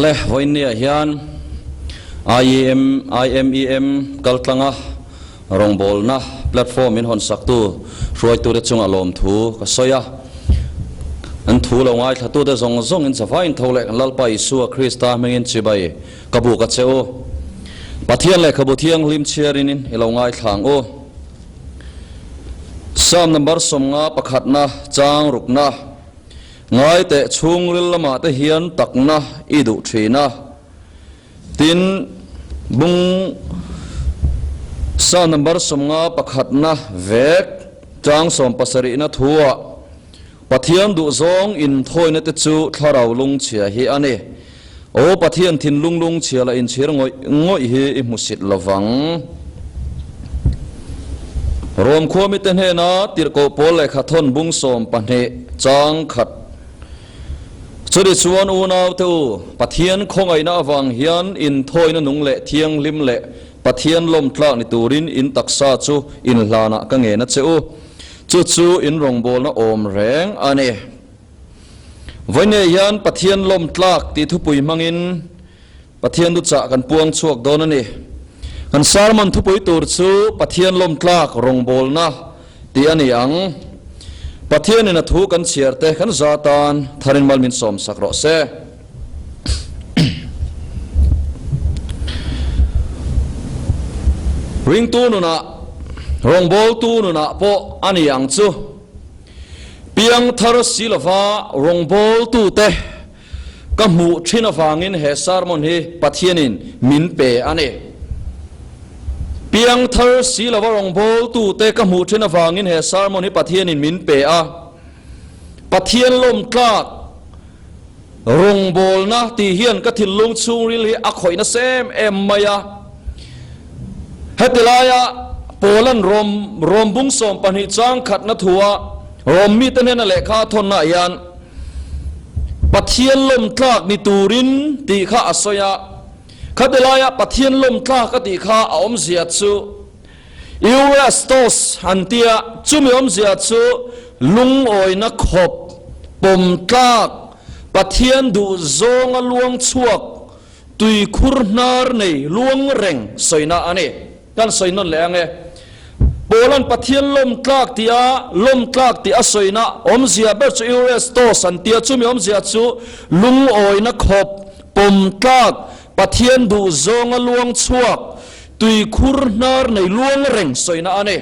Awle, vawiinniah hian IEM, IMEM kaltlanga rawngbawlna platform in hawn saktu hruaitute chungah lawmthu ka sawi a. An thu lo ngaithlatute zawng zawngin zavaiin tho leh kan Lalpa Isua Krista hmingin chibai ka buk a che u. Pathian lehkhabu thianghlim chhiarin i lo ngaithla ang u. Psalm number 50 pakhatna chang rukna ngai teh chhungril lamah te hian takna i duh thin a. Tin, bung Psalm number 50 pakhatna vek chang 77na thuah Pathian duhzawng inthawina te chu thlarau lungchhia hi a ni. Aw Pathian thinlung lungchhia la inchhir ngawih ngawih hi i hmusit lovang. Rom khuamite hnena tirhkoh pawl lehkha thawn bung 12 chang khat. Chutih chuan unaute u, Pathian khawngaihna avang hian inthawina nung leh thianghlim leh Pathian lawmtlak ni turin in taksa chu inhlanah ka ngen a che u. Chu chu in rawngbawlna awm reng a ni. Vawiinei hian Pathian lawmtlak tih thupui hmangin Pathian duchah kan puang chhuak dawn a ni. Kan sermon thupui tur chu Pathian lawmtlak rawngbawlna tih a ni ang. Pathianin a thu kan chhiar te kan za tan tharin mal min sawmsak rawh se. Ringtu nunah, rawngbawltu nunah pawh a ni ang chu. Piang thar si lova rawngbawltute ka hmuh thin avangin he sermon hi Pathianin min pe a ni. Piang thar si lova rawngbawltute ka hmuh thin avangin he sermon hi Pathianin min pe a. Pathian lawmtlak rawngbawlna tih hian ka thinlung chhungril hi a khawih nasa em em mai a. Heti laia Paulan Rom Rom bung 12 chang khatna thua Rom mite hnena lehkha a thawnnaah hian Pathian lawmtlak ni turin tih kha a sawi a. Khati laia Pathian lawmtlak a tih kha a awmzia chu Eurestos an tia, chumi awmzia chu lungawina khawp, pawmtlak, Pathian duh zawnga luang chhuak, tuikhur hnar nei luang reng sawina a ni. Kan sawi nawn leh ang e. Paulan Pathian lawmtlak tih a lawmtlak tih a sawina awmzia ber chu Eurestos an tia, chumi awmzia chu lungawina khawp, pawmtlak, Pathian duh zawnga luang chhuak, tuikhur hnar nei luang reng sawina a ni.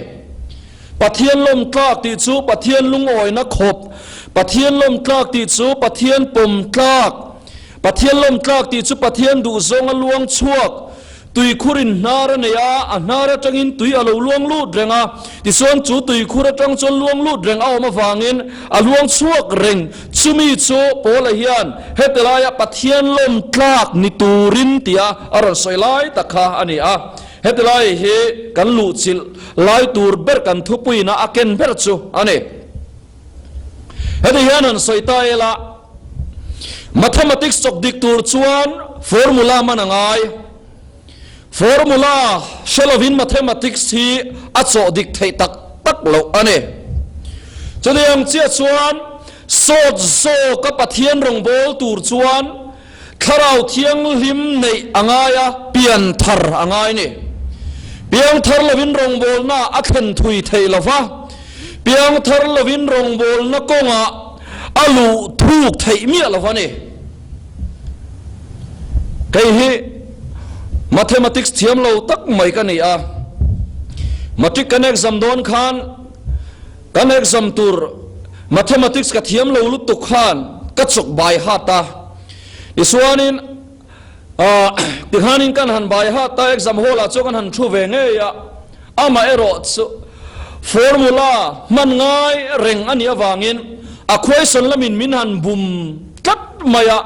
Pathian lawmtlak tih chu Pathian lungawina khawp, Pathian lawmtlak tih chu Pathian pawmtlak, Pathian lawmtlak tih chu Pathian duh zawnga luang chhuak, tuikhurin hnar a nei a, a hnar atangin tui a lo luang lut reng a, tichuan chu tuikhur atang chuan luang lut reng a awm avangin a luang chhuak reng. Chumi chu Paula hian heti laia Pathian lawmtlak ni turin tia a rawn sawi lai tak kha a ni a. Heti lai hi kan luhchilh lai tur ber kan thupuina a ken ber chu a ni. Heti hian han sawi ta ila, Mathematics chawk dik tur chuan formula man a ngai. Formula hre lovin mathematics hi a chawh dik theih tak tak loh a ni. Chutiang chiah chuan sawt zawka Pathian rawngbâwl tur chuan Thlarau Thianghlim neih a ngai a, pian thar a ngai ni. Piang thar lovin rawngbâwlna a thlen thui theih lo va, piang thar lovin rawngbâwlna kawngah a luh thuk theih miah lo va ni. Kei hi Mathematics thiam lo tak mai ka ni a, Matric kan exam dawn khan kan exam tur Mathematics ka thiam lo lutuk khan ka chawk bai hat a, tichuanin ah tikhanin kan han bai hat a, exam hall ah chuan kan han thu ve ngei a, amaherawh chu formula hman ngai reng a nih avangin a question lamin min han bum tlat mai a,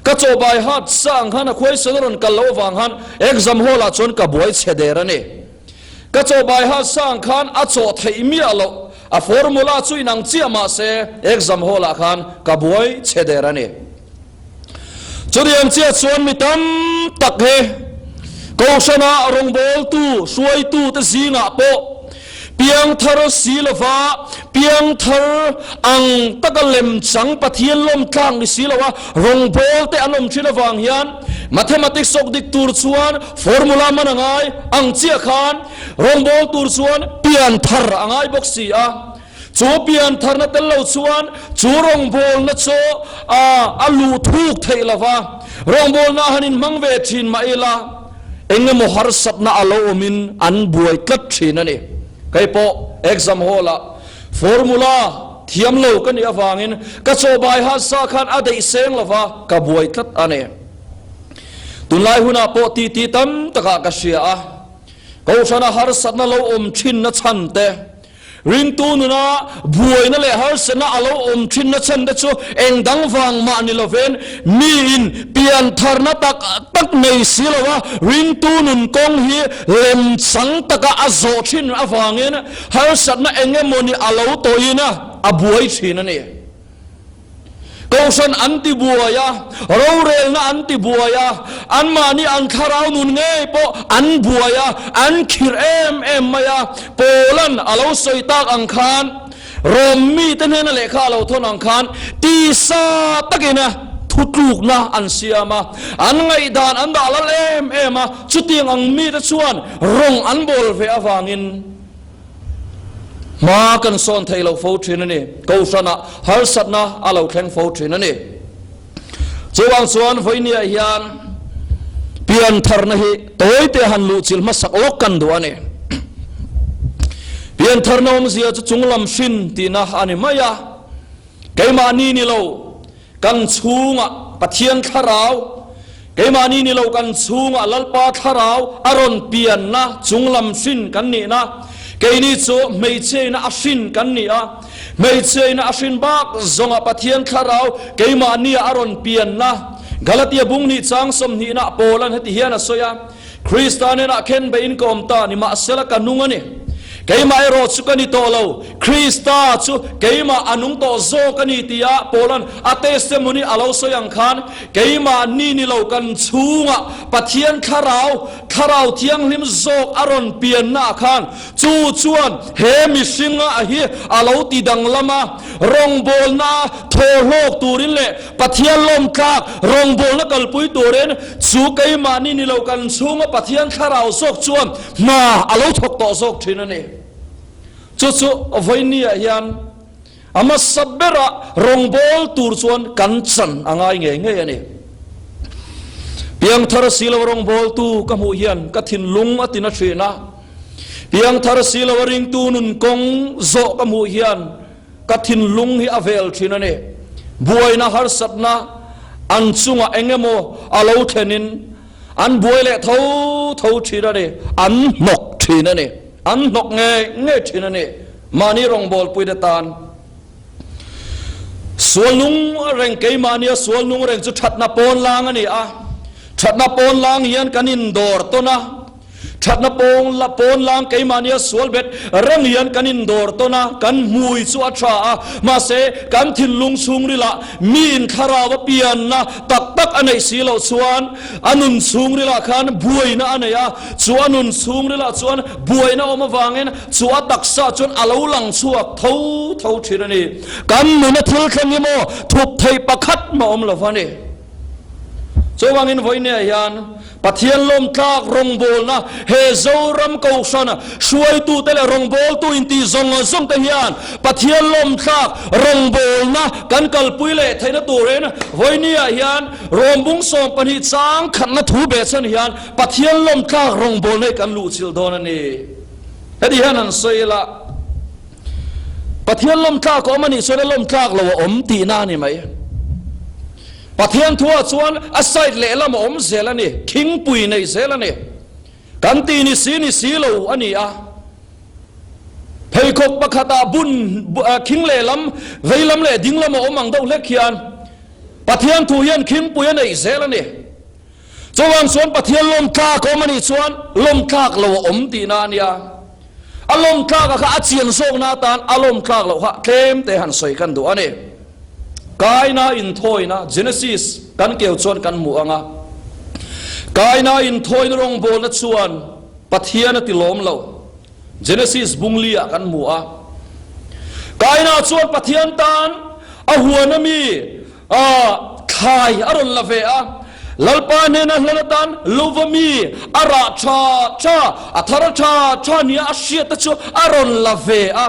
ka chaw bai hat sa ang khan a question a rawn kal loh avang khan exam hall ah chuan ka buai chhe der a ni. Ka chaw bai hat sang khan a chawh theih miah loh, a formula chu inang chiah mah se exam hall ah khan ka buai chhe der a ni. Chutiang chiah chuan mi tam tak hi Kohhrana rawngbawltu, hruaitu te zingah pawh. Piangthar si lova, piangthar ang taka lemchang Pathian lawm tlak ni si loa rawngbawl te an awm thin avang hian Mathematics awk dik tur chuan formula man a ngai ang chiah khan rawngbawl tur chuan pianthar a ngai bawk si a. Chu piantharna tel lo chuan chu rawngbawlna chu a luh thuk theih lo va, rawngbawlna han inhmang ve thin mah ila eng emaw harsatna a lo awmin an buai tlat thin a ni. Kei pawh exam hall-ah formula thiam lo ka nih avangin ka chawhbai hasa khan a deih seng lo va, ka buai tlat a ni. Tunlai hunah pawh titi tam takah ka hria a, Kohhrana harsatna lo awm thinna chhan te, Ringtu nuna buaina leh harsatna a lo awm thinna chhan te chu eng dang vang mah ni lovin miin piantharna tak tak nei si lo a, ringtu nun kawng hi lemchang taka a zawh thin avangin harsatna eng emawni a lo tawhin a buai thin a ni. Kohhran an ti buai a, rorelna an ti buai a, anmahni an thlarau nun ngei pawh an buai a, an khirh em em mai a. Paula'n a lo sawi tak ang khan, Rom mite hnena lehkha a lo thawn ang khan, tisa takina thutlukna an siam a, an ngaihdan an dah lal em em a, chutiang ang mite chuan rawng an bawl ve avangin, Hma kan sawn thei lo fo thin a ni. Kohhranah harsatna a lo thleng fo thin a ni. Chuvang chuan vawinia hian piantharna hi tawite han luhchilh hmasak lawk kan duh a ni. Piantharna awmzia chu chunglam hrin tihna a ni mai a. Keimahni ni lo Kan chhungah Pathian Thlarau, keimahni ni lo kan chhungah Lalpa Thlarau a rawn pianna chunglam hrin kan nihna, keini chu hmeichhiaina a hrin kan ni a, hmeichhiaina a hrin bak zawngah Pathian Thlarau keimahnia a rawn pianna. Galatia bung hnih chang sawmhnihna Paula'n heti hian a sawi a, Krista hnenah khen beiin ka awm ta, nimahsela ka nung a ni. Keimah erawh chu ka ni tawh lo, Krista chu keimah a nung tawh zawk a ni tia Paula'n a testimony a lo sawi ang khan, keimah ni ni lo kan chhungah Pathian Thlarau, Thlarau Thianghlim zawk a rawn piannaah khan chu chuan he mihringa a hi a lo ti danglam a, rawngbawlna thaw hlawk turin leh Pathian lawmtlak rawngbawlna kalpui turin chu keimahni ni lo kan chhunga Pathian thlarau zawk chuan hna a lo thawk tawh zawk thin a ni. Chu chu vawinia hian a hmasa bera rawngbâwl tur chuan kan chan a ngai ngei ngei a ni. Piangthar si lo rawngbâwltu ka hmuh hian ka thinlung a tina thin a, piangthar si lo a ringtu nun kawng zawh ka hmuh hian Ka thinlung hi a vel thin a ni. Buaina harsatna an chungah eng emaw a lo thlenin an buai leh tho tho thin a ni. An hnawk thin a ni. An hnawk ngei ngei thin a ni. Mahni rawngbawlpuite tan sual nung reng keimahnia sual nung reng chu thatna pawn lang a ni a. Thatna pawn lang hian kan indawr tawn a. Thatna pawng la pawn lang keimahnia sual bet reng hian kan indawr tawn a, kan hmui chu a tha a, mahse kan thinlung chhungrilah miin thlarau a pianna tak tak a neih si loh chuan a nun chhungrilah khan buaina a nei a, chu a nun chhungrilah chuan buaina awm avangin chu a taksa chuan a lo lang chhuak tho tho thin a ni. Kan nuna thil thleng hi maw thup theih pakhat mah awm lo va ni. Chuvangin vawinia hian Pathian lawmtlak rawngbawlna he Zoram Kohhran hruaitute leh rawngbawltu intih zawng zawng te hian Pathian lawmtlak rawngbawlna kan kalpui leh theihna turin vawinia hian Rawmbung 12 chang khatna thu behchhan hian Pathian lawmtlak rawngbawlna hi kan luhchilh dawn a ni. Heti hian han sawi ila, Pathian lawmtlak a awm a nih chuan a lawmtlak lo a awm tihna a ni mai. Pathian thuah chuan a side lehlam a awm zel a ni, khingpui nei zel a ni. Kan ti ni si ni si lo a ni a. Pheikhawk pakhatah bun khing lehlam, veilam leh dinglam a awm ang deuh hlek hian Pathian thu hian khingpui a neih zel a ni. Chuvang chuan Pathian lawmtlak a awm a nih chuan lawmtlak lo a awm tihna a nia. A lawmtlak a kha a chian zawkna atan a lawmtlak loh kha tlem te han sawi kan duh a ni. Kaina inthawina, Genesis, kan keu chuan kan hmu ang a. Kaina inthawina rawngbawlna chuan Pathian a ti lawm lo. Genesis bung li ah kan hmu a. Kaina chuan Pathian tan a huan ami thlai a rawn la ve a. Lalpa hnena hlan atan lova mi a rah tha tha, a thar tha tha nia a hriat te chu a rawn la ve a.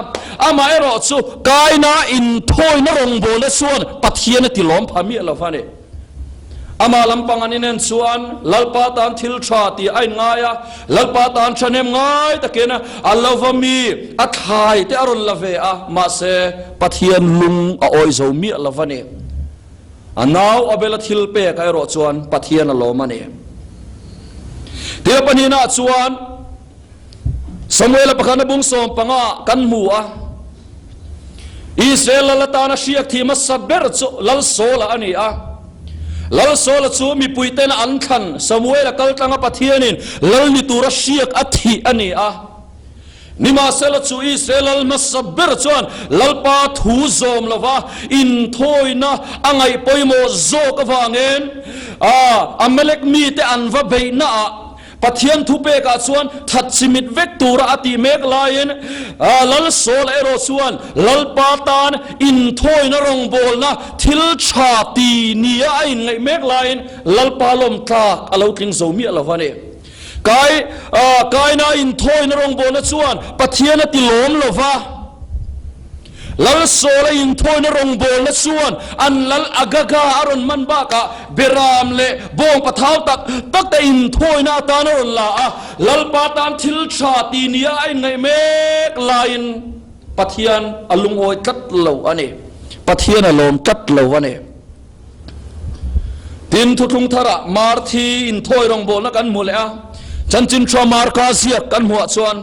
Amaherawh chu Kaina inthawina rawngbawlna chuan Pathian a tilawm pha miah lo va ni. Amah lampang an inen chuan Lalpa tan thil tha tih a inngai a, Lalpa tan thahnem ngai takin a lova mi a thlai te a rawn la ve a, mahse Pathian lung a awi zo miah lo va ni. A nau Abela thil pek ah erawh chuan Pathian a lawm a ni. Tia pahnihna chuan Samuela pakhatna bung 15 kan hmu a, Israel lal atana hriak thih hmasa ber chu Lal Saula a ni a. Lal Saula chu mipuitena an thlan Samuela kaltlanga Pathianin lal ni tura hriak a thih a ni a. Nimahsela chu Israel lal hmasa ber chuan Lalpa thu zawm lova inthawina a ngaih pawimawh zawk avangin Amalek mite an va beihnaah Pathian thupekah chuan that chimit vek tura a tih mek laiin Lal Saul erawh chuan Lalpa tan inthawina rawngbawlna thil tha ti nia a inngaih mek laiin Lalpa lawm tlak a lo tling zo miah lo a ni. Kai Kaina inthawina rawngbawlna chuan Pathian a ti lawm lo va. Lal Saul a inthawina rawngbawlna chuan an lal Agaga a rawn man bakah Beram leh bawng pathau tak tak te inthawina atan a rawn la a, Lalpa tan thil tha ti nia a inngaih mek laiin Pathian a lungawi tlat lo a ni. Pathian a lawm tlat lo a ni. Tin, Thuthlung tharah Marthi inthawi rawngbawlna kan hmu leh a, chanchin tha Marka ziak kan hmuah chuan,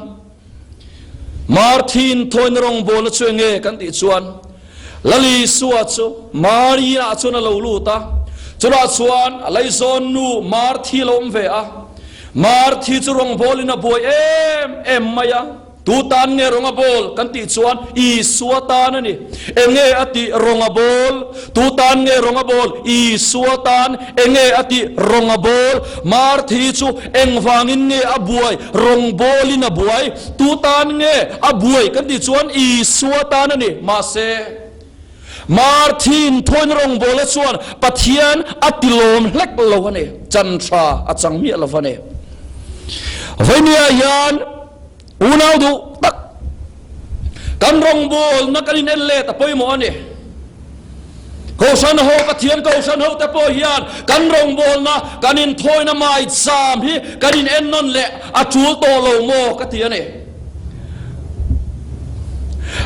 Marthi inthawina rawngbawlna chu enge kan tih chuan Lal Isua chu Mari inah chuan a lo lut a, chutah chuan a laizawn nu Marthi a lo awm ve a. Marthi chu rawngbawlin a buai em em mai a. Tu tan nge rawng a bawl kan tih chuan Isua tan a ni. Enge a tih rawng a bawl? Tu tan nge rawng a bawl? Isua tan. Enge a tih rawng a bawl? Marthi chu engvangin nge a buai? Rawngbawlin a buai. Tu tan nge a buai kan tih chuan Isua tan a ni. Mahse, Marthi inthawina rawngbawla chuan Pathian a tilawm hlek lo a ni. Chan tha a chang miah lo a ni. Vawimia hian unau duh tak kan rawngbawlna kan in en let a pawimawh a ni. Kohhran ho, Pathian Kohhran ho te pawh hian kan rawngbawlna, kan inthawina maicham hi kan in ennawn leh a tul tawh lo maw ka ti a ni.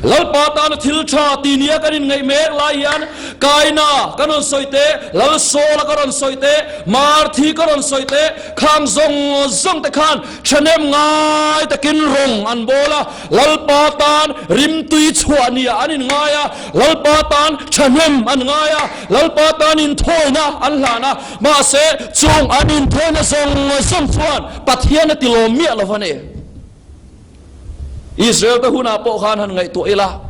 Lalpa tana thil tha ti nia kan inngaih mek lai hian Kaina ka rawn sawi te, Lalsawla ka rawn sawi te, Marthi ka rawn sawi te, khang zawng zawng te khan thahnem ngai takin rawng an bawl a, Lalpa tan rimtui chhuah nia an inngai a, Lalpa tan thahnem an ngai a, Lalpa tan inthawina an hlan a, mahse chung an inthawina zawng zawng chuan Pathian a tilawm miah lo a ni. Israel te hunah pawh khan han ngaihtuah ila,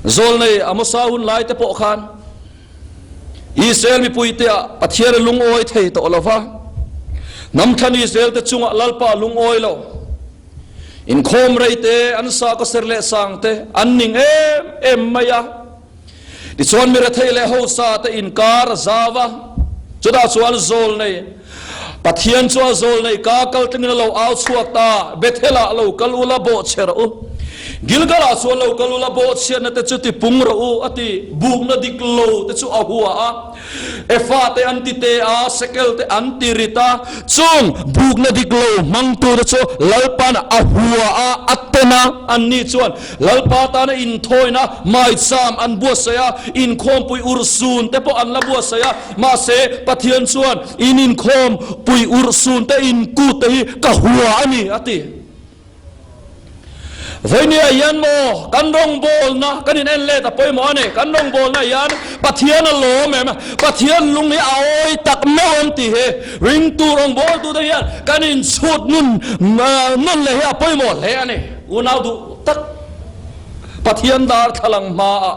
Zawlnei Amosa hun lai te pawh khan Israel mipuite ah Pathian a lungawi thei tawh lo va, hnamthlan Israel te chungah Lalpa a lungawi lo. Inkhawm rei te, an sakhaw ser leh sang te an ning em em mai a. Tichuan mi rethei leh hausa te inkar a zau a, chutah chuan zawlnei, Pathian chu a zawlnei ka kal tlingin a lo au chhuak ta, Bethel-ah lo kal ula bawhchhe rawh u, Gilgal-ah chuan lo kal ula bawhchhiatna te chu ti pung rawh u, a ti. Bukna dik lo te chu a hua a. Efa te an ti te a, Sekel te an ti rit a, chung bukna dik lo hmangtute chu Lalpa'n a hua a, a ten a. Anni chuan Lalpa tana inthawina maicham an buatsaih a, inkhawmpui urhsun te pawh an la buatsaih a, mahse Pathian chuan in inkhawmpui urhsun te inkut te hi ka hua a ni, a ti. Vawinia hian maw kan rawngbawlna kan in en let a pawimawh a ni. Kan rawngbawlna hian Pathian a lawm em? Pathian lung hi a awi tak meuh em tih hi ringtu rawngbawltute hian kan inchhut nun nawn leh hi a pawimawh hle a ni. Unau duh tak Pathian darthlalang hmaah.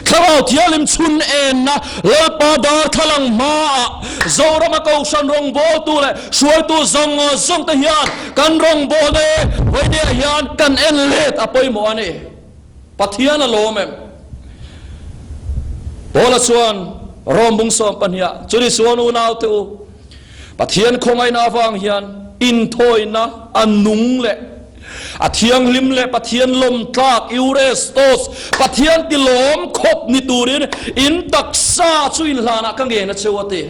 Thlarau Thianghlim chhun enna Lalpa darthlalang hmaah Zorama Kohhran rawngbawltu leh hruaitu zawng zawng te hian kan rawngbawlna e vawinia hian kan en let a pawimawh a ni. Pathian a lawm em? Paula chuan Rom bung 12ah, Chuni chuan unaute u, Pathian khawngaihna avang hian inthawina a nung leh a thianghlim leh Pathian lawm tlak, eurestos, Pathian ti lawm khawp ni turin in taksa chu inhlanah ka ngen a cheu a ti.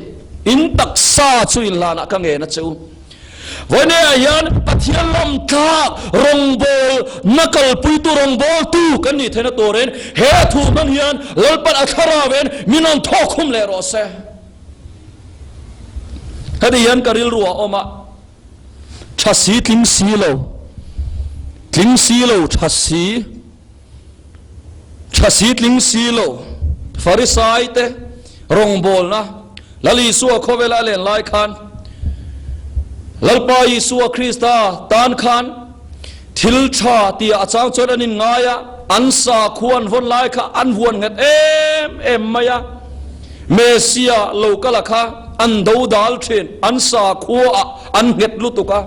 In taksa chu inhlanah ka ngen a cheu. Vawineah hian Pathian lawm tlak rawngbawl na kalpuitu rawngbawltu kan nih theihna turin he thu hmang hian Lalpan a thlarauin min rawn thawk khum leh rawh se. Heti hian ka rilru a awm a, tha si tling si lo, tling si lo tha si, tha si tling si lo, Farisai te rawngbawlna Lal Isua khawvela a len lai khan Lalpa Isua Krista tan khan thil tha tia a chang chuan an inngai a, an sakhua an vawn lai kha an vuan nghet em em mai a. Messia lo kala kha an do dal thin, an sakhua ah an nghet lutuk a.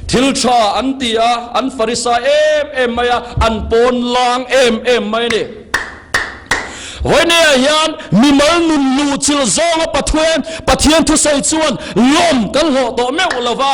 Thil tha an ti a, an Farisai em em mai a, an pawn lang em em mai a ni. Vawinia hian mimal nun luhchilh zawnga Pathuan Pathian thusawi chuan lawm kan hlawh tawh meuh lo va.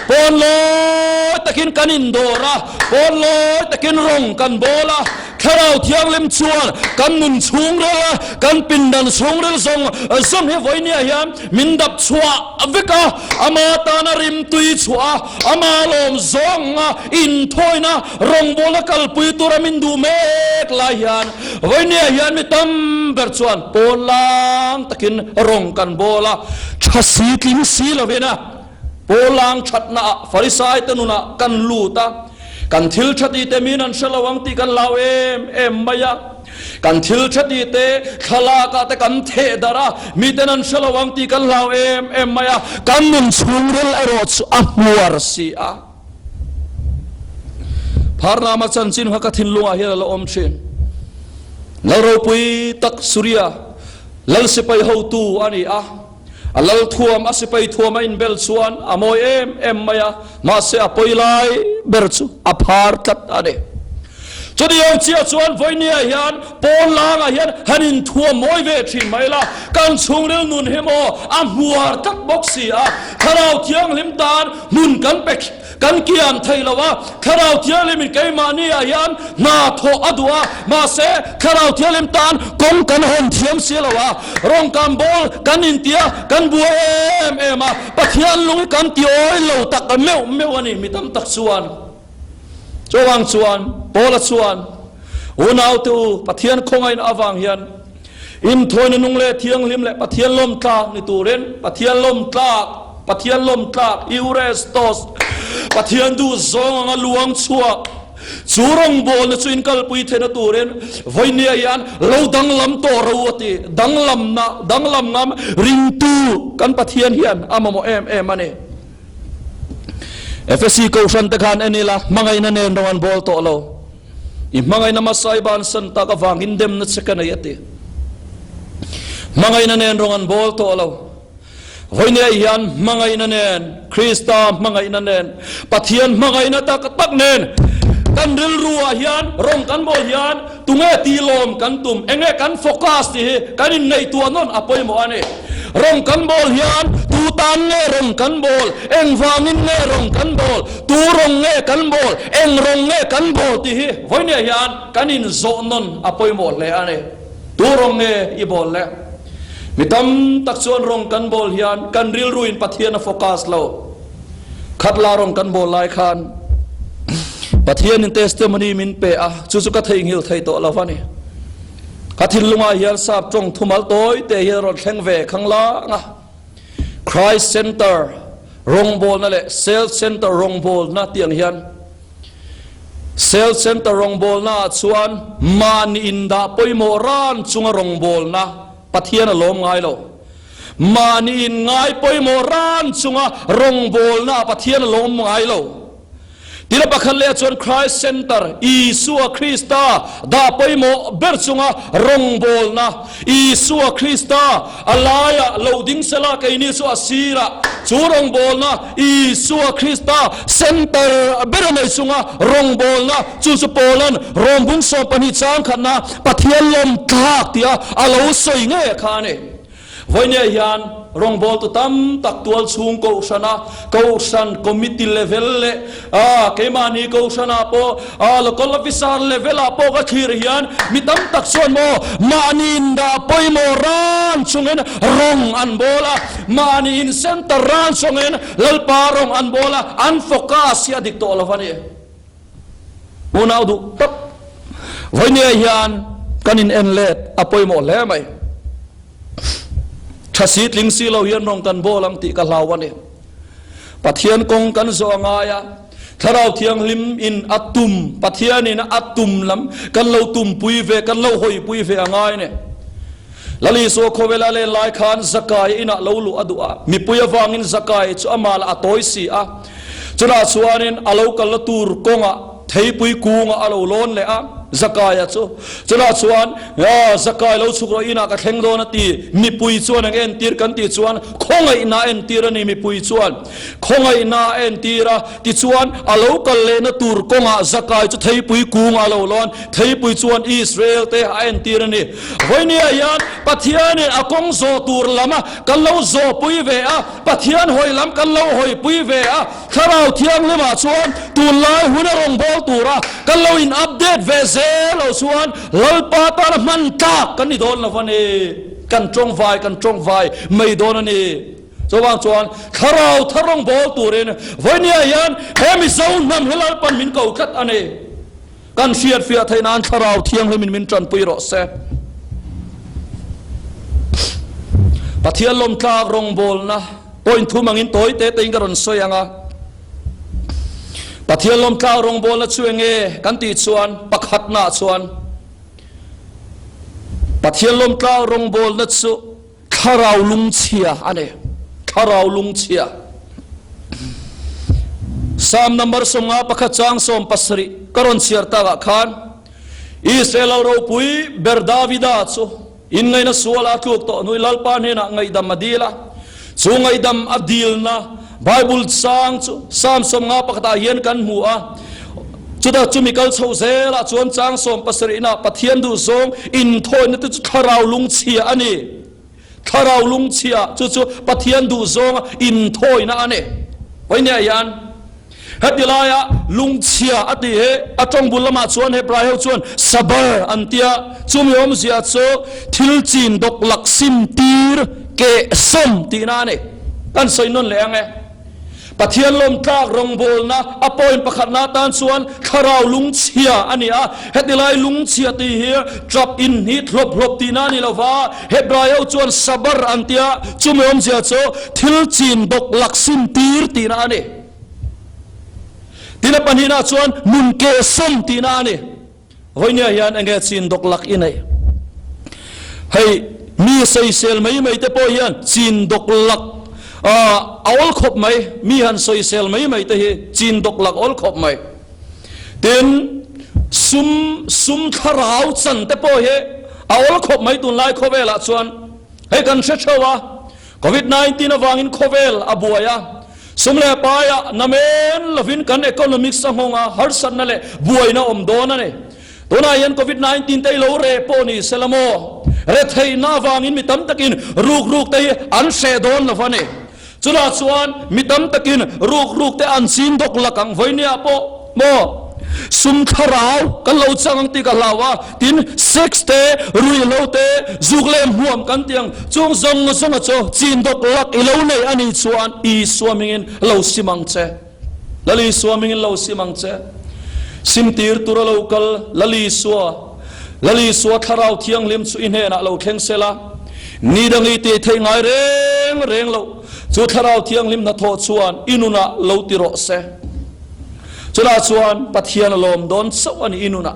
Pawn lawi takin kan indawr a, pawn lawi takin rawng kan bawl a, Thlarau Thianghlim chuan kan nun chhungril a, kan pindan chhungril zawng zawng hi vawinia hian min dap chhuah vek a, ama tana rimtui chhuah a, ama lawm zawnga inthawina rawngbawlna kalpui tura min duh mek lai hian vawinia hian mi tam ber chuan pawn lang takin rawng kan bawl a, tha si tling si lovin a Pawlang thatnaah Farisaite nunah kan lut a, kan thil tha tite min an hre lo ang tih kan lau em em mai a. Kan thil tha tite thlalakah te kan theh darh a, miten an hre lo ang tih kan hlau em em mai a. Kan nun chhungril erawh chu a hmuar si a. Pharnama chanchin kha ka thinlungah hian a la awm thin. Lal ropui tak Suria lal sipai hotu a ni a. A lal thuam, a sipai thuam a inbel chuan a mawi em em mai a, mahse a pawi lai ber chu a phar tlat a ni. Chutiang chiah chuan vawinia hian pawn langah hian han inthuam mawi ve thin mai la, kan chhungril nun hi maw a hmuar tlat bawk si a, Thlarau Thianghlim tan hmun kan pe Kan kiam thei lo a, Thlarau Thianghlimin keimahniah hian hna thawh a duh a, mahse Thlarau Thianghlim tan kawng kan hawn thiam si lo a, rawngkam bawl kan intia kan buai em em a, Pathian lung hi kan ti awi lo tak meuh meuh a ni mi tam tak chuan. Chuvang chuan Paula chuan, Unaute u, Pathian khawngaihna avang hian Inthawina nung leh thianghlim leh Pathian lawm tlak ni turin Pathian lawm tlak, Pathian lawm tlak, Eurestos, Pathian duh zawng anga luang chhuak, chu rawngbawlna chu inkalpui theihna turin vawinia hian lo danglam tawh ro a ti. Danglamna, danglam ngam ringtu kan Pathian hian a mamawh em em a ni. Efesi Kohhran te khan en ila hmangaihna nen rawng an bawl tawh lo. I hmangaihna hmasa i bansan tak avangin demna che ka nei a ti. Hmangaihna nen rawng an bawl tawh lo. Vawinia hian hmangaihna nen, Krista hmangaihna nen, Pathian hmangaihna tak tak nen kan rilruah hian rawng kan bawl hian tunge tilawm kan tum, enge kan focus tih hi kan inngaihtuah nawn a pawimawh a ni. Rawng kan bawl hian tu tan nge rawng kan bawl, engvangin nge rawng kan bawl, tu rawng nge kan bawl, eng rawng nge kan bawl tih hi vawinia hian kan inzawh nawn a pawimawh hle a ni. Tu rawng nge i bawl le? Mi tam tak chuan rawng kan bawl hian kan rilruin Pathian a focus lo. Khatla rawng kan bawl lai khan Pathianin testimony min pe a, chu chu ka theihnghilh thei tawh lo a ni. Ka thinlungah hian sap tawng thumal tawi te hian rawn thleng ve khang lang a. Christ Center rawngbawlna leh Self Center rawngbawlna tih ang hian Self Center rawngbawlna ah chuan mahni indah pawimawh ran chunga rawngbawlna Pathian a lawm ngai lo. Mahni in ngai pawimawh ran chunga rawngbawlna ah Pathian a lawm ngai lo. Tin a pakhat leh ah chuan Christ Center, Isua Krista dah pawimawh ber chunga rawngbawlna, Isua Krista a laiah lo ding sela keini chu a sirah chu rawngbawlna, Isua Krista center ber a nei chunga rawngbawlna, chu chu Paulan Rom bung 12 chang khatna Pathian lawm tlak tia a lo sawi ngei kha a ni. Vawinia hian rawngbawltu tam tak tual chhung kohhrana kohhran committee level leh keimahni kohhranah pawh local officer level ah pawh ka thlir hian mi tam tak chuan maw mahni in dah pawimawh ran chungin rawng an bawl a, mahni in center ran chungin Lalpa rawng an bawl a, an focus hi a dik tawh lo a ni. Unau duh tak vawinia hian kan in en let a pawimawh hle mai. Tha si tling si lo hian rawng kan bawl ang tih ka hlau a ni. Pathian kawng kan zawh a ngai a, Thlarau Thianghlim in a tum, Pathian in a tum lam kan lo tumpui ve, kan lo hawipui ve a ngai a ni. Lal Isua khawvela len lai khan Zakai inah lo luh a duh a, mipui avangin Zakai chu amah lah a tawi si a. Chutah chuanin a lo kalna tur kawngah theipui kungah a lo lawn leh a, Zakaia chu. Chutah chuan, Zakai lo chhuk rawh inah ka thleng dawn a ti. Mipui chuan eng entir kan tih chuan khawngaihna a entir a ni mipui chuan. Khawngaihna a entir a, tichuan a lo kal lehna tur kawngah Zakai chu theipui kungah a lo lawn. Theipui chuan Israel te a entir a ni. Vawinia hian Pathianin a kawng zawh tur lama kan lo zawhpui ve a, Pathian hawi lam kan lo hawipui ve a, Thlarau Thianghlimah chuan tunlai hun a rawn bawl tura kan lo in update ve zel lo chuan Lalpa tana hman tlak kan ni dawn lo a ni. Kan tawngvai kan tawngvai mai dawn a ni. Chuvang chuan Thlarau thar rawn bawl turin vawinia hian he Mizo hnam hi Lalpan min ko tlat a ni. Kan hriatfiah theih nan Thlarau Thianghlimin min tanpui rawh se. Pathian lawmtlak rawngbawlna point thum angin tawi te tein ka rawn sawi ang a. Pathian lawmtlak rawngbawlna chu enge kan tih chuan pakhatnaah chuan Pathian lawmtlak rawngbawlna chu Thlarau lungchhia a ni. Thlarau lungchhia. Psalm number 51 chang 17 ka rawn chhiar takah khan Israel lal ropui ber Davida chu inngaihna suala a tluk tawh hnuin Lalpa hnenah ngaihdam a dil a. Chu ngaihdam a dilna Bible chang chu Psalm 51 ah hian kan hmu a. Chutah chumi kal chho zelah chuan chang 17 nah Pathian duhzawng inthawina te chu thlarau lungchhia a ni. Thlarau lungchhia chu chu Pathian duhzawnga inthawina a ni. Vawinia hian heti laia lungchhia a tih hi a tawng bul lamah chuan Hebrai ho chuan sabar an tia, chumi awmzia chu thil chin dawk lak sim tir keh sawm tihna a ni. Kan sawi nawn leh ang e. Pathian lawmtlak rawngbawlna a point pakhatna atan chuan thlarau lungchhia a ni a. Heti lai lungchhia tih hi tap inhnit hlawp hlawp tihna a ni lo va, Hebrai ho chuan sabar an ti a, chumi awmzia chu thil chin dawk lak sim tir tihna a ni. Tin a pahnihna chuan nun kehsawm tihna a ni. Vawinia hian enge chin dawk lak i neih? Hei mi sawisel mai mai te pawh hian chin dawk lak a awl khawp mai, mi han sawisel mai mai te hi chin dawk lak awl khawp mai. Tin, sum sum thlarau chan te pawh hi a awl khawp mai tunlai khawvelah chuan. Hei kan hre theuh a, Covid 19 avangin khawvel a buai a, sum leh paiah namen lovin kan economics a nghawng a, harsatna leh buaina awm dawn a ni. Tunah hian Covid 19 te hi lo reh pawh ni se la maw? Retheihna avangin mi tam takin ruk ruk te hi an hreh dawn lo a ni. Chutah chuan mi tam takin ruk ruk te an chin dawk lak ang vawinia pawh maw? Sum thlarau kan lo chang ang tih ka hlau a, tin sex te, ruihhlo te, zuk leh hmuam kan tih ang chung zawng zawnga chu chin dawk lak i lo nei a nih chuan Isua hmingin lo sim ang che. Lal Isua hmingin lo sim ang che. Sim tir tur a lo kal Lal Isua, Lal Isua thlarau thianghlim chu i hnenah lo thleng se la, ni dang i tih theih ngai reng reng loh chu thlarau thianghlim hnathawh chuan i nunah lo ti rawh se. Chutah chuan Pathian a lawm dawn chauh a ni i nunah.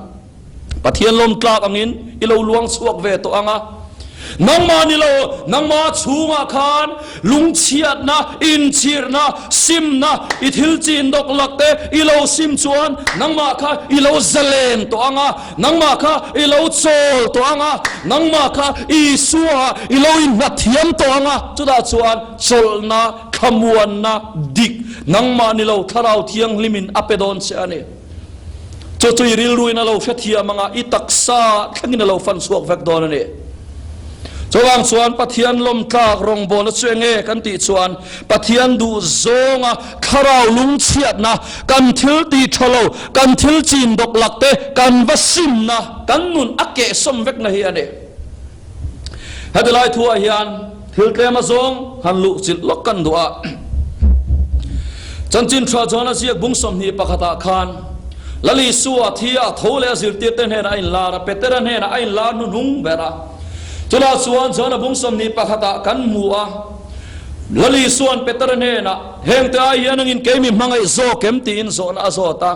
Pathian lawm tlak angin i lo luang chhuak ve tawh ang a. Nangmah ni lo, nangmah chhungah khan lungchhiatna, inchhirna, simna, i thil chin dawk lak te i lo sim chuan nangmah kha i lo zalen tawh ang a, nangmah kha i lo chawl tawh ang a, nangmah kha Isua i lo inhnathiam tawh ang a, chutah chuan chawlhna, thlamuanna dik nangmah ni lo Thlarau Thianghlimin a pe dawn che a ni. Chu chu i rilruin a lo hrethiam anga i taksa thlengin a lo fan chhuak vek dawn a ni. Chuvang chuan Pathian lawmtlak rawngbawlna chu enge kan tih chuan Pathian duh zawnga thlarau lungchhiatna, kan thil tih tha lo, kan thil chin dawk lak te kan va simna, kan nun a kehsawm vekna hi a ni. Heti lai thuah hian thil tlem azawng han luh chilh lawk kan duh a. Chanchin tha chuan a ziak bung 21 ah khan Lal Isua thi a tho leh a zirtirte hnenah a inlar a, Petera hnenah a inlar hnuhnung ber a. Chulai chuan John-a bung 21 ah kan hmu a, Lal Isua'n Petera hnenah, Hengte ai hian angin kei mi hmangaih zawk em? tiin zawhna a zawt a.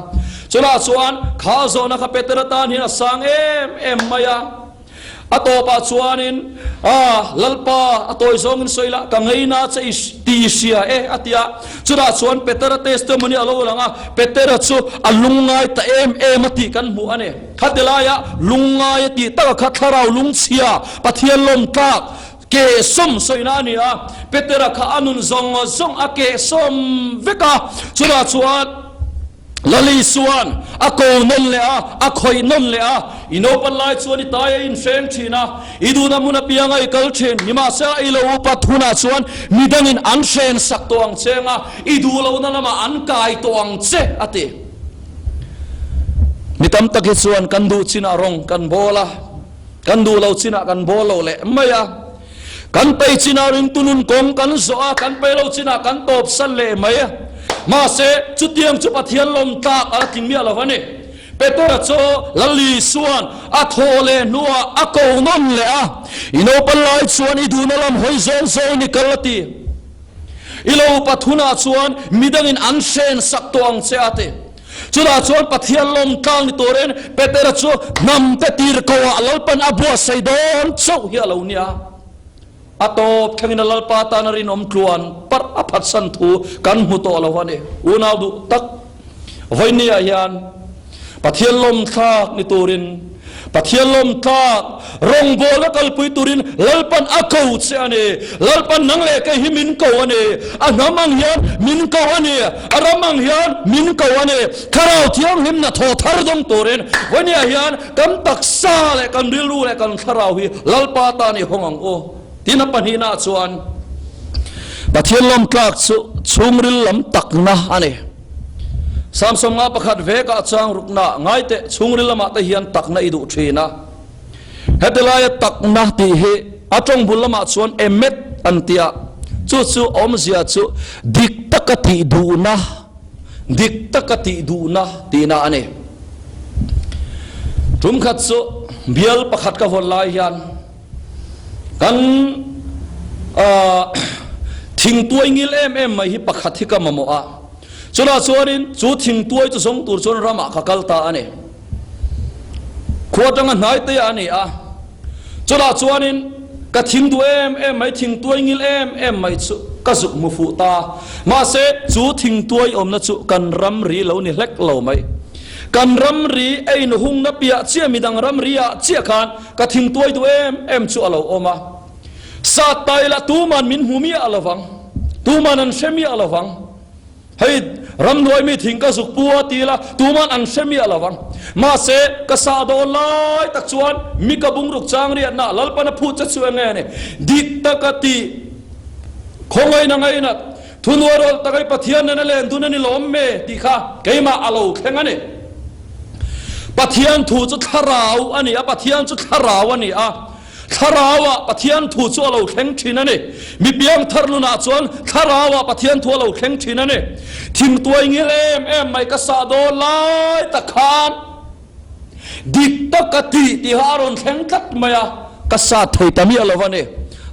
Chulai chuan kha zawhna kha Petera tan hian a sang em em mai a. A tawpah chuanin, A, Lalpa, a tawi zawngin sawi la, ka ngeina che i ti hria e, a ti a. Chutah chuan Petera testimony a lo lang a, Petera chu a lungngai ta em em a tih kan hmuh a ni. Khati laia lungngai a tih taka kha thlarau lungchhia, Pathian lawmtlak, kehsawm sawina a ni a. Petera kha a nun zawng zawng a kehsawm vek a, chutah chuan, Lali chuan a ko nawn leh a, a khawih nawn leh a, I naupan lai chuan i tai a inhreng thin a, i duhna hmun apianga i kal thin, nimahsela i lo upat hunah chuan midangin an hren sak tawh ang che anga i duh lohna lamah an kai tawh ang che, a ti. Mi tam tak hi chuan kan duh chinah rawng kan bawl a, kan duh lo chinah kan bawl lo leh mai a. Kan pei chinah ringtu nun kawng kan zawh a, kan pei lo chinah kan tawpsan leh mai a. Mahse, chutiang chu Pathian lawm tlak a la tling miah lo a ni. Petera chu Lal Isua'n a thawh leh hnuah a ko nawn leh a, I naupan lai chuan i duhna lam hawi zawng zawngin i kal a ti. I lo upat hunah chuan midangin an hren sak tawh ang che a ti. Chutah chuan Pathian lawm tlang ni turin Petera chu hnamte tir koah Lalpan a buatsaih dawn chauh hi a lo nia. A tawp thlengin a Lalpa tana rinawm tluan parh a phatsan thu kan hmu tawh lo a ni. Unau duh tak vawinia hian Pathian lawm thlak ni turin, Pathian lawm tlak rawngbawlna kalpui turin Lalpan a ko che a ni. Lalpan nang leh kei hi min ko a ni. A hnam ang hian min ko a ni. A ram ang hian min ko a ni. Thlarau Thianghlimna thaw thar dawng turin vawinia hian kan taksa leh kan rilru leh kan thlarau hi Lalpa tan i hawng ang u. Tin a pahnihna chuan Pathian lawm tlak chu chhungril lam takna a ni. Samsung nga pakhat vekah chang rukna ngai teh chhungril lamah te hian takna i duh thin a. Heti laia takna tih hi a tawng bul lamah chuan emet an ti a, chu chu awmzia chu dik taka tih duhna, dik taka tih duhna tihna a ni. Tum khat chu bial pakhat ka vawn lai hian kan thingtuai ngil em em mai hi pakhat hi ka mamawh a. Chutah chuanin chu thingtuai chu zawng tur chuan ramah ka kal ta a ni. Khua atanga hnai te a ni a. Chutah chuanin ka thing duh em em mai, thingtuai ngil em em mai chu ka zuk hmu fuh ta. Mahse, chu thingtuai awmna chu kan ramri lo ni hlek lo mai. Kan ramri ein hungna piah chiah midang ramri ah chiah khan ka thingtuai duh em em chu a lo awm a. Sat ta ila tuman min hmu miah lovang, tuman an hre miah lovang. Hei ramhnuai mi thing ka zuk pu a ti ila tuman an hre miah lovang. Mahse, ka sah dawn lai tak chuan mi ka bungruk chang riatna Lalpan a phut che chu eng nge ni? Dik taka tih khawngaihna ngainat thunuai rawlh tak hei Pathian nena len dun a ni lawm me tih kha keimah a lo thleng a ni. Pathian thu chu thlarau a ni a, Pathian chu thlarau a ni a. Thlarauah Pathian thu chu a lo thleng thin a ni. Mi piangthar nunah chuan Thlarauah Pathian thu a lo thleng thin a ni. Thingtuai ngil em em mai ka sah dawn lai tak khan dik taka tih tiha a rawn thleng tlat mai a, ka sat thei ta miah lo a ni.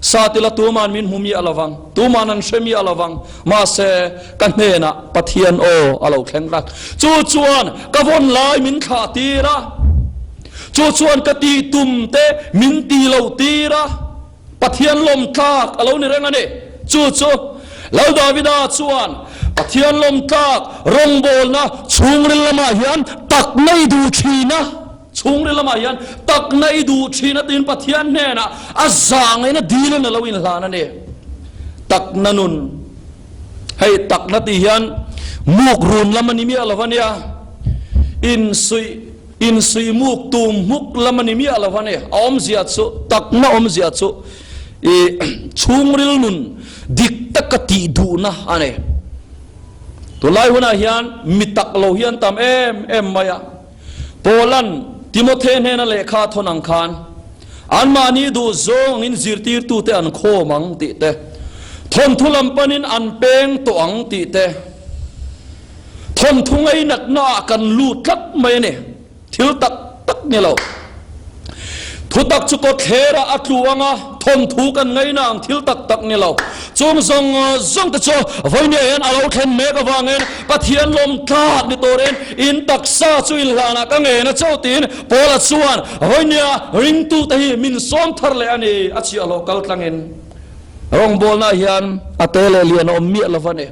Sat ila tuman min hmu miah lo vang, tuman an hre miah lo vang, mahse ka hnenah Pathian aw a lo thleng tlat. Chu chuan ka vawn lai min thlah tir a. Chu chuan ka tih tum te min ti loh tir a. Pathian lawm tlak a lo ni reng a ni. Chu chu Lal Davida chuan Pathian lawm tlak rawngbawlna chhungril lamah hian takna i duh thin a, chhungril lamah hian takna i duh thin a tiin Pathian hnenah a zangaiin a dilin a lo inhlan a ni. Takna nun, hei takna tih hian muk run lam a ni miah lo a nia, insuih Insuih muk tum hmuk lam a ni miah lo a ni. A awmzia chu, takna awmzia chu i chhungril nun dik taka tih duhna a ni. Tunlai hunah hian mi tak lo hi an tam em em mai a. Paula'n Timothe hnena lehkha a thawn ang khan, anmahni duh zawng angin zirtirtute an khawm ang tih te, thawnthu lam panin an peng tawh ang tih te, Thawnthu ngainatna ah kan lut tlat mai a ni. Thil tak tak ni lo. Thutak chu kawtthler ah a tlu ang a, thawnthu kan ngaina ang thil tak tak ni lo. Chung zawng zawng te chu vawinia hian a lo thlen mek avangin Pathian lawm tlak ni turin in taksa chu inhlanah ka ngen a chauh tiin Paula chuan vawinia ringtute hi min sawm thar leh a ni a chhiahhlawh kal tlangin rawngbawlna hian a te leh lian a awm miah lo va ni.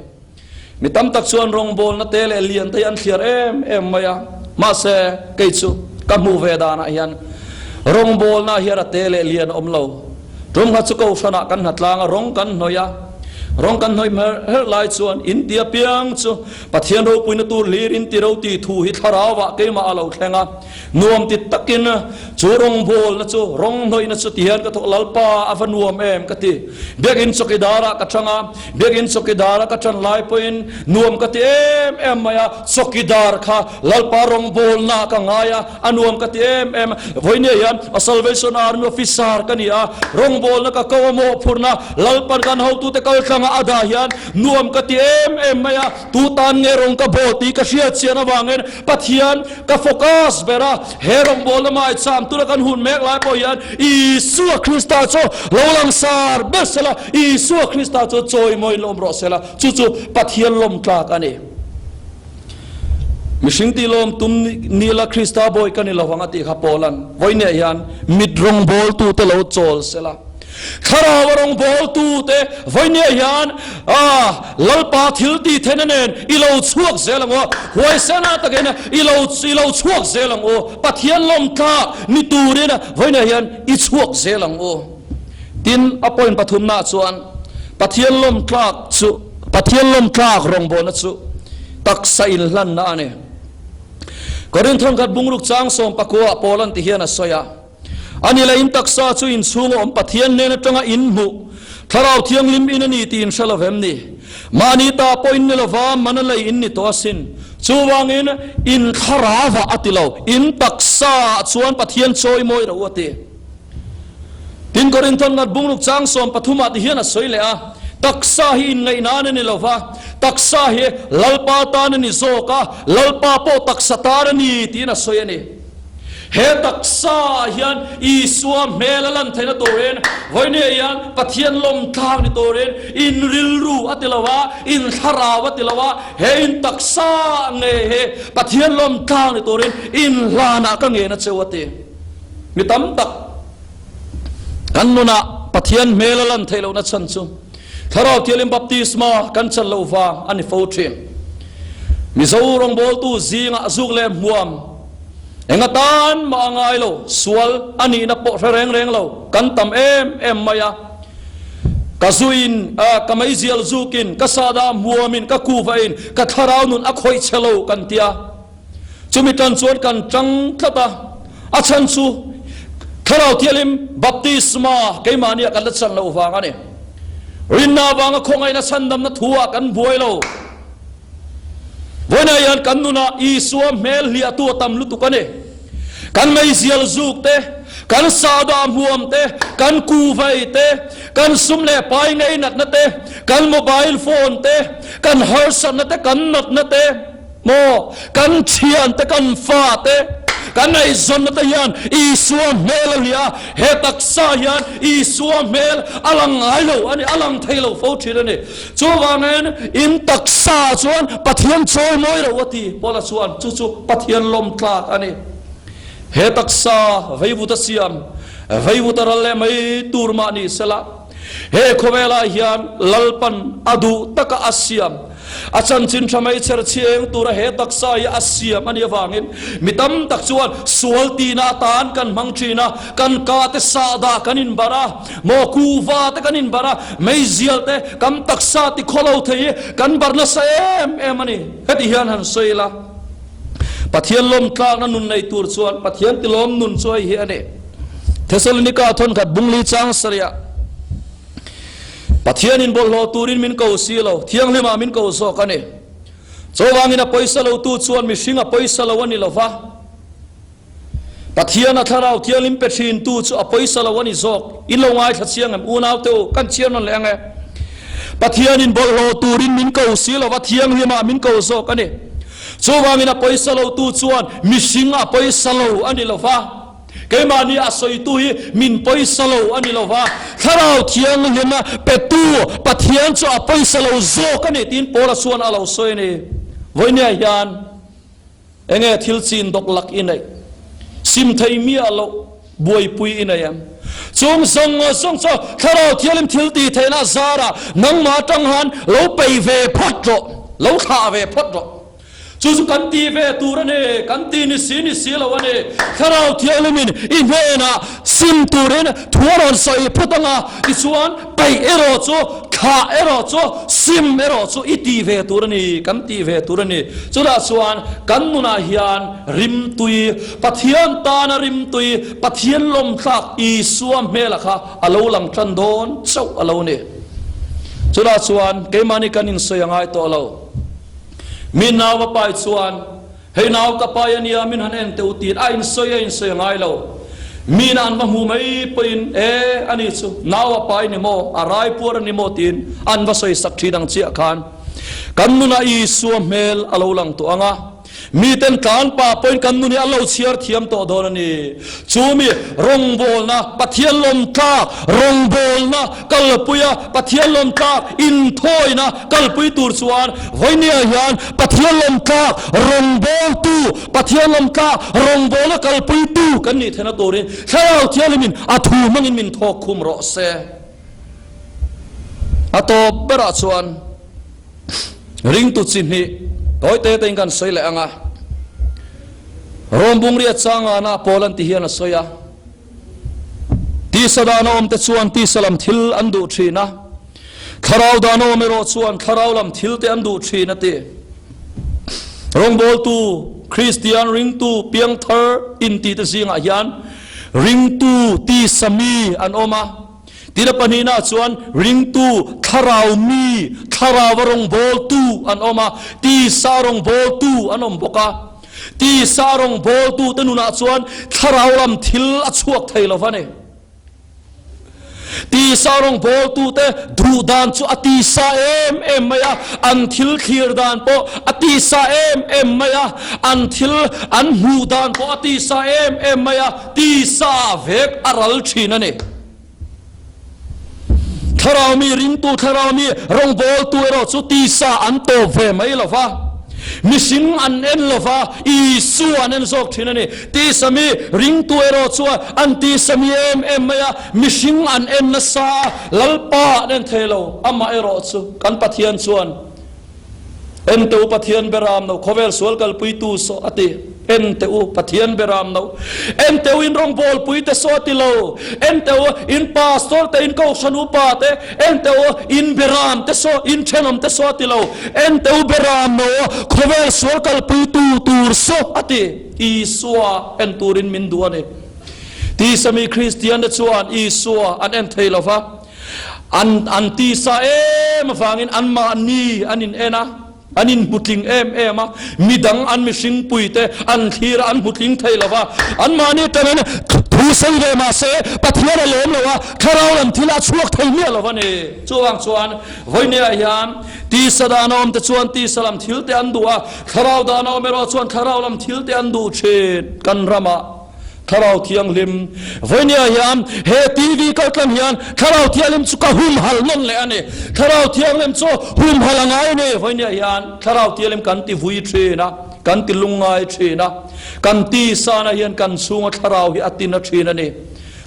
Mi tam tak chuan rawngbawlna te leh lian te hi an thliar em em mai a, mahse kei chu ka hmuh ve danah hian rawngbawlna hian a te leh lian a awm lo. Tumkhat chu kohhranah kan hnatlang a, rawng kan hnawih a, rawng kan hnawih hmer her lai chuan in ti apiang chu Pathian ropuina tur hlir in ti ro tih thu hi thlarauah keimah a lo thleng a, nuam ti takin chu rawngbawlna chu rawng hnawihna chu ti hian ka thawk Lalpa a va nuam em ka ti. Biakinn chawkidar ah ka chang a, Biakinn chawkidar a ka ṭan lai pawhin nuam ka ti em em mai a, chawkidar kha Lalpa rawngbawlna ka ngai a, a nuam ka ti em em. Vawinia hian a Salvation Army officer ka ni a, rawngbawlna ka ko a mawhphurhna Lalpan kan hotute kal tlanga a dah hian nuam ka ti em em mai a, tu tan nge rawng ka bawl tih ka hriat chian avangin Pathian Ka focus ber a, he rawngbawlna maicham tura kan hun mek lai pawh hian Isua Krista chu lo langsar ber sela, Isua Krista chu chawimawiin lawm rawh sela, chu chu Pathian lawm tlak a ni. Mihring tih lawm tum ni la Krista bawi ka ni lovang a tih kha Paula'n vawiinah hian mit rawngbawltute lo chawl sela. Thlarau a rawngbawltute vawinia hian Lalpa thil tih theihna nen i lo chhuak zel ang u, huaisena takin i lo i lo chhuak zel ang u, Pathian lawmtlak ni turin vawinia hian i chhuak zel ang u. Tin, a point pathumnaah chuan Pathian lawmtlak chu Pathian lawmtlak rawngbawlna chu taksa inhlanna a ni. Korinth khat bungruk chang sawmpakua Paul-a'n ti hian a sawi a. A ni leh in taksa chu in chhunga awm Pathian hnen atanga in hmuh Thlarau Thianghlim in a ni tih in hre lo vem ni? Mahni ta pawh in ni lova, man a lei in ni tawh asin. Chuvangin in thlarauah a ti lo, in taksaah chuan Pathian chawi mawi ro a ti. Tin Korinthon ngat bungruk chang 13 ah ti hian a sawi leh a, Taksa hi inngaih nan a ni lova, taksa hi Lalpa tan a ni zawk a, Lalpa pawh taksa tan a ni tiin a sawi a ni. He taksa ah hian Isua hmel a lan theihna turin vawinia hian Pathian lawm tlang ni turin in rilru a ti lo a, in thlarau a ti lo a, he in taksa nge hi Pathian lawm tlang ni turin in hlanah ka ngen a cheu a ti. Mi tam tak kan nunah Pathian hmel a lan theih lohna chhan chu Thlarau Thianghlim baptisma kan chan loh vang a ni fo thin. Mizo rawngbawltu zingah zuk leh hmuam Enga tan mah a ngai lo, sual a nihna pawh hre reng reng lo, kan tam em em mai a. Ka zuin, ka meizial zukin, ka sahdah hmuamin, ka kuvain, ka thlarau nun a khawih che lo kan tia. Chumi tan chuan kan tang tlat a, a chhan chu Thlarau Thianghlim baptisma keimahniah kan la chan loh vang a ni. Rinna avanga khawngaihna chhandamna thu-ah kan buai lo. Vawiinah hian kan nunah Isua hmel hliahtu a tam lutuk a ni. Kan meizial zuk te, kan sahdah hmuam te, kan kuvai te, kan sum leh pai ngei natna te, kan mobile phone te, kan harsatna te, kan natna te, maw, kan thian te, kan fa te, kan eizawnna te hian Isua hmel a hliah a, he taksa hian Isua hmel a lang ngai lo a ni, a lang thei lo fo thin a ni. Chuvangin in taksa chuan Pathian chawi mawi lo a ti. Paula chuan chu chu Pathian lawm tlak a ni. He taksa veivut a siam. Veivuta ral leh mai tur mah ni sela, he khawvelah hian Lalpan a duh taka a siam, a chanchin tha mai chher chhieng tura he taksa hi a siam a nih avangin mi tam tak chuan sual tihna atan kan hmang thin a, kan ka te sahdah kan inbarh a, maw kuhva te kan inbarh a, meizial te kan taksa ti khawlo thei hi kan barh nasa em em a ni. Heti hian han sawi ila. Pathian lawmtlakna nun nei tur chuan Pathian tilawm nun chu hei hi a ni. Thesalonika thawnkhat bungli chang sarih Pathianin bawlhhlawh turin min ko si lo, thianghlimah min ko zawk a ni. Chuvangin a pawisa lotu chuan mihring a pawisa lo a ni lo va, Pathian a thlarau thianghlim pe thintu chu a pawisa lo a ni zawk. In lo ngaithla chiang em? Unaute u, kan chhiar nawn leh ang e. Pathianin bawlhhlawh turin min ko si lo va, thianghlimah min ko zawk a ni. Chuvangin a pawisa lotu chuan mihring a pawisa lo a ni lo va, keimahni a sawitu hi min pawisa lo a ni lo va, thlarau thianghlim petu Pathian chu a pawisa lo zawk a ni tiin Paula chuan a lo sawi a ni. Vawinia hian. Enge thil chin dawk lak i neih? Sim thei miah loh buaipui i nei em? Chung zawng zawng chu Thlarau Thianghlim thil tih theihna zarah nangmah atang han lo pei ve phawt rawh, lo thlah ve phawt rawh. Chu chu kan ti ve tur a ni, kan ti ni si ni si lo a ni. Thlarau Thianghlimin i hnenah sim turin thu a rawn sawi phawt ang a, tichuan peih erawh chu, thlah erawh chu, sim erawh chu i ti ve tur a ni, kan ti ve tur a ni. Chutah chuan kan nunah hian rimtui, Pathian tana rimtui, Pathian lawmtlak Isua hmela kha a lo lang tan dawn chauh a lo ni. Chutah chuan keimahni kan insawi a ngai tawh lo. Mi nau a pai chuan, Hei nau ka pai a nia, min han en teh u tiin a insawi a insawi a ngai lo. Mina an va hmu mai pawhin, E, ani chu nau a pai ni maw, a rai puar a ni maw tiin an va sawi sak thin ang chiah khan. Kan nunah Isua hmel a lo lang tawh ang a, miten tlan pah pawhin kan nun hi an lo chhiar thiam tawh dawn a ni. Chu mi rawngbawlna, Pathian lawmtlak rawngbawlna kalpui a, Pathian lawmtlak inthawina kalpui tur chuan vawinia hian Pathian lawmtlak rawngbawltu, Pathian lawmtlak rawngbawlna kalpuitu kan nih theihna turin Thlarau Thianghlimin a thu hmangin min thawk khum rawh se. A tawp berah chuan ringtu chi hnih tawi te tein kan sawi leh ang a. Rom bungria changana Paul an ti hian a sawi a, Tisa dan a awm te chuan tisa lam thil an duh thin a, thlarau dan a awm erawh chuan thlarau lam thil te an duh thin a ti. Rawngbawltu, Kristian ringtu piangthar inti te zingah hian ringtu tisa mi an awm a. Tina pahnihna chuan ringtu, thlarau mi, thlarauva rawngbawltu an awm a, tisa rawngbawltu an awm bawk a. Tisa rawngbawltute nunah chuan thlarau lam thil a chhuak thei lo va ni. Tisa rawngbawltute duh dan chu a tisa em em mai a, an thil thlir dan pawh a tisa em em mai a, an thil an hmuh dan pawh a tisa em em mai a, Tisa vek a ral thin a ni. Thlarau mi ringtu, thlarau mi rawngbawltu erawh chu tisa an tawp ve mai lo va, mihring an en lo va, Isua an en zawk thin a ni. Tisa mi ringtu erawh chuan an tisa mi em em mai a, mihring an en nasa a, Lalpa an en thei lo. Amah erawh chu kan Pathian chuan En teh u Pathian beram no, khawvel sual kalpuitu saw a ti. En teh u Pathian beram no, en teh u in rawngbawlpui te saw a ti lo. En teh u in pastor te, in kohhran upa te, en teh u in beram te saw, in thenawm te saw a ti lo. En teh u beram no, khawvel sual kalpuitu tur saw a ti. Isua en turin min duh a ni. Tisami Kristian te chuan Isua an en thei lo va. An an tisa em avangin anmahni an in en a, an in hmutling em em a, midang an mihring puite an thlir a, an hmutling thei lo va. Anmahni atangin thu sawi ve mah se Pathian a lawm lo a, thlarau lam thil a chhuak thei miah lo a ni. Chuvang chuan vawinia hian tisa dan a awm te chuan tisa lam thil te an duh a, thlarau dan a awm erawh chuan thlarau lam thil te an duh thin kan ramah. Thlarau Thianghlim, Vawinia hian he TV kaltlang hian Thlarau Thianghlim chu ka humhal nawn leh a ni. Thlarau Thianghlim chu humhal a ngai a ni. Vawinia hian Thlarau Thianghlim kan ti vui thin a, kan ti lungngai thin a, kan tisana hian kan chhunga Thlarau hi a tina thin a ni.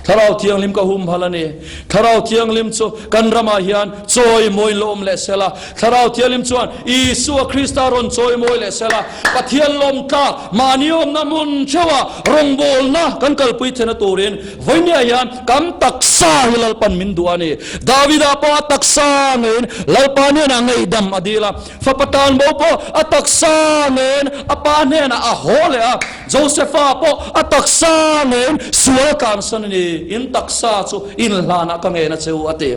Thlarau Thianghlim ka humhal a ni. Thlarau Thianghlim chu kan ramah hian chawimawiin la awm leh sela. Thlarau Thianghlim chuan Isua Krista rawn chawimawi leh sela. Pathian lawmtlak mahni awmna hmun theuha rawngbawlna kan kalpui theihna turin vawinia hian kan taksa hi Lalpan min duh a ni. Davida pawh a taksa ngeiin Lalpa hnenah ngaihdam a dil a. Fapa tanbo pawh a taksa ngeiin a pa hnenah a haw leh a. Josefa pawh a taksa ngeiin sual a tlansan a ni. In taksa chu inhlanah ka ngen a che u a ti.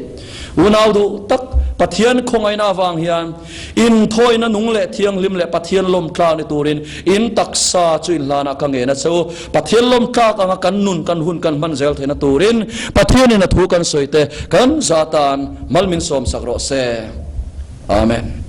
Unau duh tak, Pathian khawngaihna avang hian inthawina nung leh thianghlim leh Pathian lawmtlak ni turin in taksa chu inhlanah ka ngen a che u. Pathian lawmtlak anga kan nun, kan hun kan hman zel theihna turin Pathianin a thu kan sawi te kan zah tan mal min sawmsak rawh se. Amen.